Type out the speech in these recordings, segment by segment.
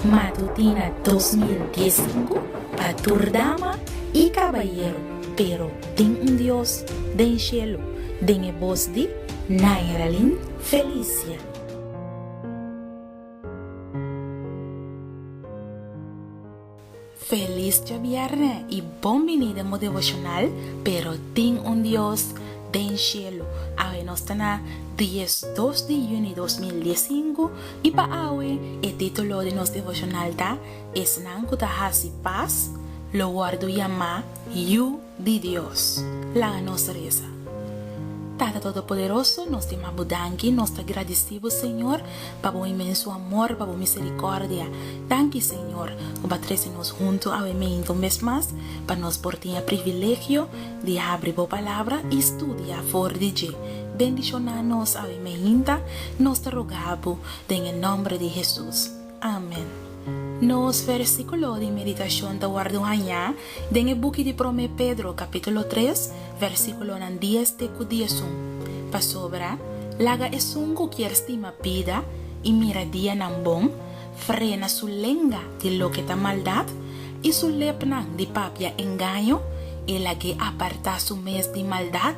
Matutina 2015 pa tur dama i kabayero, pero tin un Dios den shelu, den e bos di Nairalyn Felicia. Felis djabièrnè i bon bini den bo devoshonal Pero tin un Dios den shelu. Awe nos ta na 12 di yüni 2015 i pa awe e título di nos devoshonal ta Esnan ku ta hasi pas lo wòrdu yamá yu di Dios. Laga nos resa. Tata Todopoderoso, nos ta yama Bo danki, nos ta gradisí Bo, Señor, pa Bo inmenso amor, pa Bo misericordia. Danki, Señor, cu Bo a trece nos hunto awe meinta un bes mas, pa nos por tin e privilegio di habri Bo Palabra i studia for di dje. Bendiciona nos awe meinta, nos ta roga Bo den e nomber di Jesus. Amen. Nos versíkulo di meditashon ta wòrdu hañá den e buki di Promé Pedro kapítulo tres, versíkulonan dies te ku diesun. Pasobra, laga esun ku kier stima bida i mira dianan bon, frena su lenga di loke ta maldat i su lepnan di papia engaño, i lag'é apartá su mes di maldat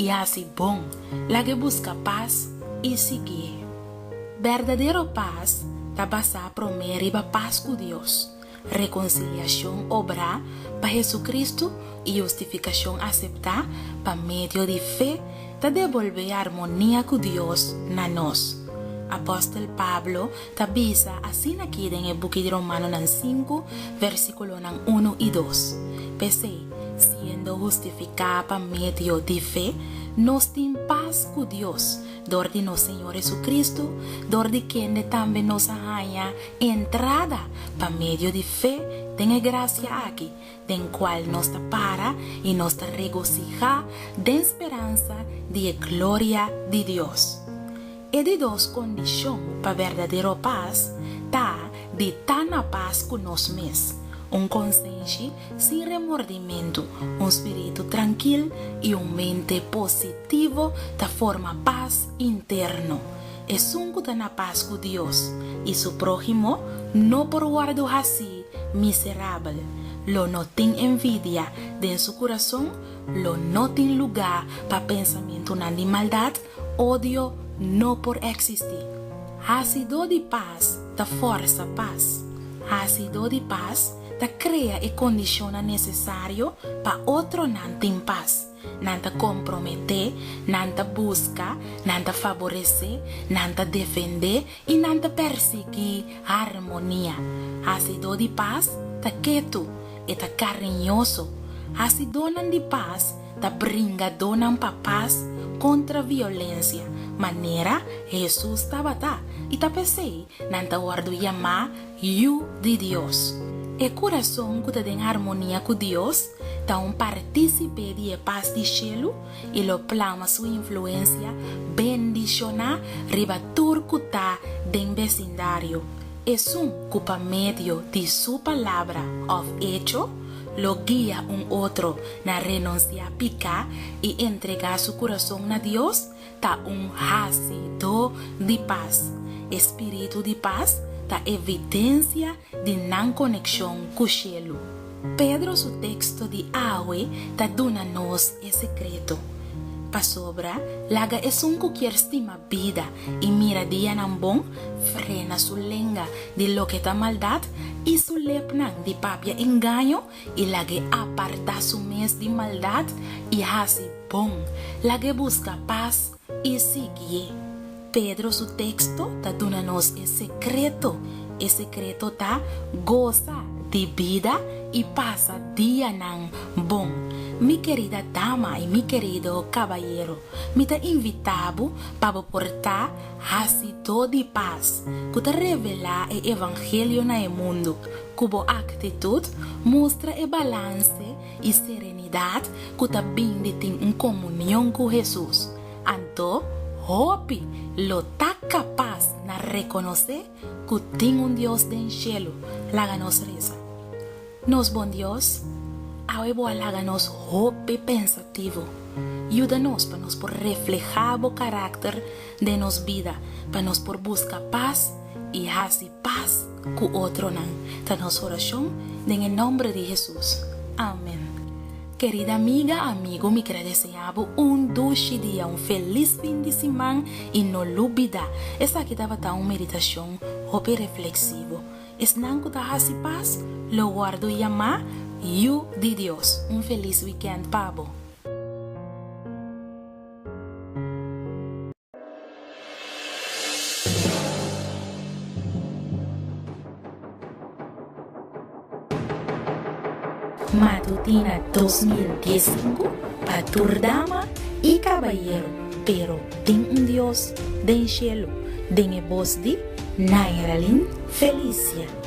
i hasi bon, lag'é buska pas i siguié. Berdadero pas ta basá promé riba pas ku Dios, rekonsiliashon obrá pa Hesukristu i hustifikashon aseptá pa medio di fe ta debolbé armonia ku Dios na nos. Apòstel Pablo ta bisa asina aki den e buki di Romanonan sinku, versíkulonan unu i dos, P'esei, siendo hustifiká pa medio di fe, nos tin pas ku Dios Dor di nos Señor Jesucristo, dor di kende tambe nos a haña entrada pa medio di fe den e gracia aki, den cual nos ta para i nos ta regocihá den speransa di e gloria di Dios. E di dos condicion pa berdadero pas ta di ta na pas cu nos mes, un consenshi sin remordimentu, un spiritu trankil i un mente positivo ta forma pas interno. Esun ku ta na pas ku Dios i su próhimo no por wòrdu hasí miserabel, lo no tin envidia den su kurason, lo no tin lugá pa pensamentunan di maldat, odio no por eksistí. Hasidó di pas ta fòrsa pas. Hasidó di pas ta krea e kondishonnan nesesario pa otronan tin pas. Nan ta komprometé, nan ta buska, nan ta faboresé, nan ta defendé i nan ta persiguí harmonia. Hasidó di pas ta ketu, e ta kariñoso. Hasidónan di pas ta bringadónan pa pas kontra violensia, manera Hesus tabata, i ta p'esei nan ta wòrdu yamá Yu di Dios. E kurason ku ta den harmonia ku Dios ta un partísipe di e pas di shelu i lo plama su influensia bendishoná riba tur ku ta den besindario. Esun ku pa medio di su palabra òf echo lo guia un otro na renunsiá piká i entregá su kurason na Dios, ta un hasidó di pas. E spiritu di pas ta evidensia di nan konekshon ku shelu. Pedro su teksto di awe ta duna nos e sekreto. Pasobra laga esun ku kier stima bida i mira dianan bon, frena su lenga di loke ta maldat i su lepnan di papia engaño i lag'é apartá su mes di maldat i hasi bon, lag'é buska pas i siguié. Pedro su teksto ta duna nos e sekreto. E sekreto ta gosa di bida i pasa dianan bon. Mi kerida dama i mi kerido kabayero, mi ta invitá bo pa bo por ta hasidó di pas ku ta revelá e evangelio na e mundu. Ku bo aktitut, mustra e balanse i serenidat ku ta bin di tin un komunion ku Hesus. Anto, hopi lo ta kapas na rekonosé ku tin un Dios den shelu. Laga nos resa. Nos bon Dios, awe bo a laga nos hopi pensativo. Yuda nos pa nos por reflehá bo karakter den nos bida, pa nos por buska pas i. i hasi pas ku otronan. Ta nos orashon den e nòmber di Hesus. Amen. Kerida amiga, amigo, mi kere desea bo un dushi dia, un felis fin di siman i no lubida, esaki tabata un meditashon hopi refleksivo. Esnan ku ta hasi pas lo wòrdu yamá yu di Dios. Un felis wikènt pa bo. Matutina 2015 pa tur dama i kabayero, pero tin un Dios den shelu, den e bos di Nairalyn Felicia.